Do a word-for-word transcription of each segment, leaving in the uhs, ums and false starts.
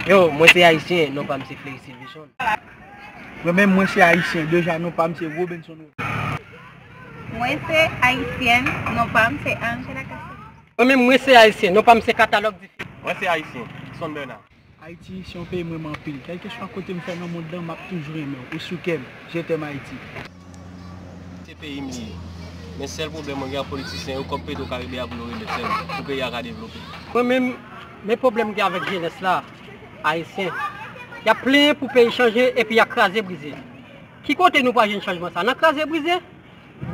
Yo, mwen se Ayisyen, non pa m se Fleury Sylvison. Mwen menm, mwen se Ayisyen, deja non pa m se Robenson Roger. Mwen se Ayisyèn, non pa m se Angela Castro. Mwen menm, mwen se Ayisyen, non pa m se Katalòg Dife. Mwen se Ayisyen, Son Bernard. Ayiti se yon peyi m renmen anpil. Kèlkeswa kote m fè nan mond lan, m ap toujou renmen w. Ou sou kè m. Je t'aime Ayiti. Se peyi m li ye. Men sèl pwoblèm mwen gen ak politisyen yo, kòb Petro Karibe a pou yo remèt sèlman, pou peyi a ka devlope. Mwen menm, men pwoblèm m gen avèk jenès la, Ayisyen. Y ap plenyen pou peyi chanje epi y ap kraze brize. Ki kote nou pral jwenn chanjman sa? Nan kraze brize?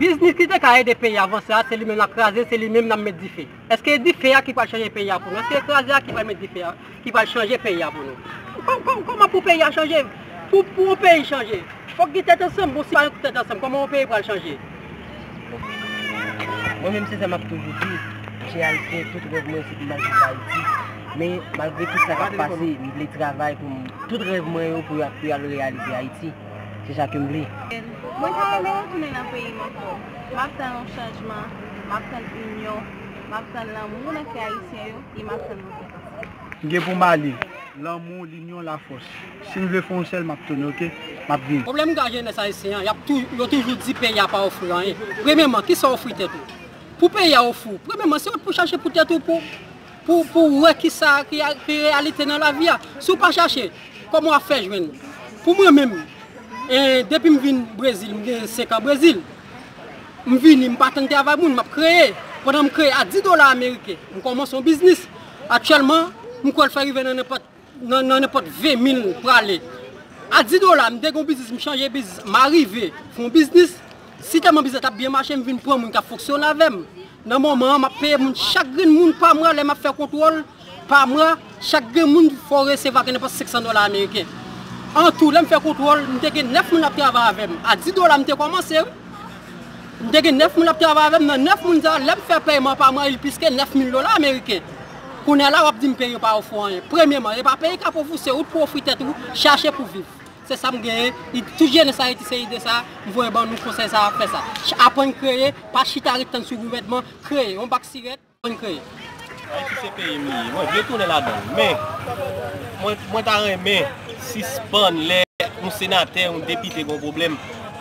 Biznis ki te ka ede peyi a vanse a, se li menm n ap kraze, se li menm n ap met dife. Èske dife a ki pral chanje peyi a pou nou? Èske kraze a ki pral met dife a, ki pral chanje peyi a pou nou? Kòm, kòm, kòman pou peyi a chanje? Pou, pou yon peyi chanje, fòk gen tèt ansanm. Bon, si pa gen tèt ansanm, kòman yon peyi pral chanje? Mwen menm se sa m ap toujou di, m se Ayisyen, tout rèv mwen se pou m al viv Ayiti. Men malgre tout sa k ap pase, m vle travay pou m, tout rèv mwen yo pou y ap, pou y al reyalize Ayiti. Se sa ke m vle. Mwen ta renmen retounen nan peyi m ankò. M ap tann yon chanjman, m ap tann inyon, m ap tann lanmou nan kè Ayisyen yo, e m ap tann yon kè. M gen pou m ale. Lanmou, linyon, lafòs. Si m vle fè yon sèl, m ap tounen, oke? M ap vini. Pwoblèm m gen ak jenès ayisyen an, y ap tou, yo toujou di peyi a pa ofri w anyen. Premyèman, kisa w ofri tèt ou? Pou peyi a ofri w, premyèman, se ou pou chache pou tèt ou, pou, pou, pou w wè kisa ki, ki reyalite nan lavi a. Si w pa chache, kòman w ap fè jwenn? Pou mwen menm, e, depi m vin Brezil, m gen senk an Brezil, m vini, m pa tann travay moun, m ap kreye. Pandan m kreye a dis dola ameriken, m kòmanse yon biznis. Aktyèlman, m kwè l fè rive nan nenpòt nan, nan nenpòt ven mil prale. A dis dola, m te gen yon biznis, m chanje biznis, m arive fè yon biznis. Si tèlman biznis la t ap byen mache, m vin pran moun k ap fonksyone avè m. Nan moman an, m ap peye moun, chak grenn moun pa mwa, lè m ap fè kontwòl pa mwa, chak grenn moun fò w resevwa gen nenpòt senk san dola ameriken. Antou, lè m fè kontwòl, m te gen nèf moun ap travay avè m. A dis dola, m te kòmanse, wi. M te gen nèf moun ap travay avè m, nan nèf moun sa, lè m fè pèyman pa mwa, li plis ke nèf mil dola ameriken. Kounye a la, w ap di m peyi yo pa ofri w anyen. Premyèman, e pa peyi k ap ofri w, se ou pou ofri tèt ou, chache pou viv. Se sa m genyen, e tout jenès Ayiti se ide sa, m voye ban nou konsèy sa, fè sa. Ch-, aprann kreye, pa chita ret tann sou gouvènman, kreye, yon bak sirèt, aprann kreye. Ayiti se peyi m li ye, mwen vle tounen ladan l, men mwen, mwen ta renmen sispann lè yon senatè, yon depite gen yon pwoblèm,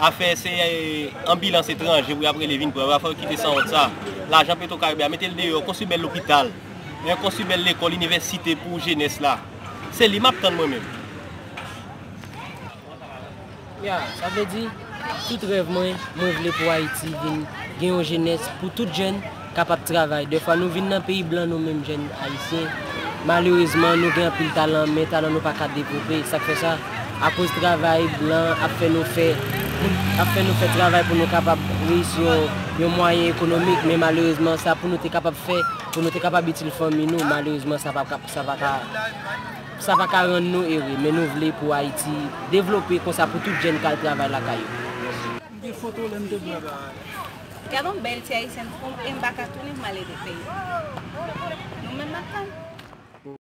afè se, e, anbilans etranje pou y ap rele vin pran yo, afè yo kite sanwont sa. Lajan Petro Karibe a, mete l deyò, konstwi bèl lopital, e, konstwi bèl lekòl, inivèsite pou jenès la. Se li m ap tann mwen menm. Ya, sa vle di, tout rèv mwen, mwen vle pou Ayiti vin gen yon jenès, pou tout jèn kapab travay. Dèfwa nou vin nan peyi blan nou menm jèn ayisyen, malerezman nou gen anpil talan, men talan nou pa ka devlope. Sa k fè sa? Akoz travay blan ap fè nou fè, ap fè nou fè travay pou nou kapab reyisi yon, yon mwayen ekonomik, men malerezman sa pou nou te kapab fè, pou nou te kapab itil fanmi nou, malerezman sa pa ka, sa pa ka Sa pa ka rann nou ere, men nou vle pou Ayiti devlope konsa pou tout jèn k al travay lakay yo. Mèsi. Gad yon bèl ti ayisyèn pou m, e m pa ka tounen pou m al ede peyi m. Nou menm n ap tann.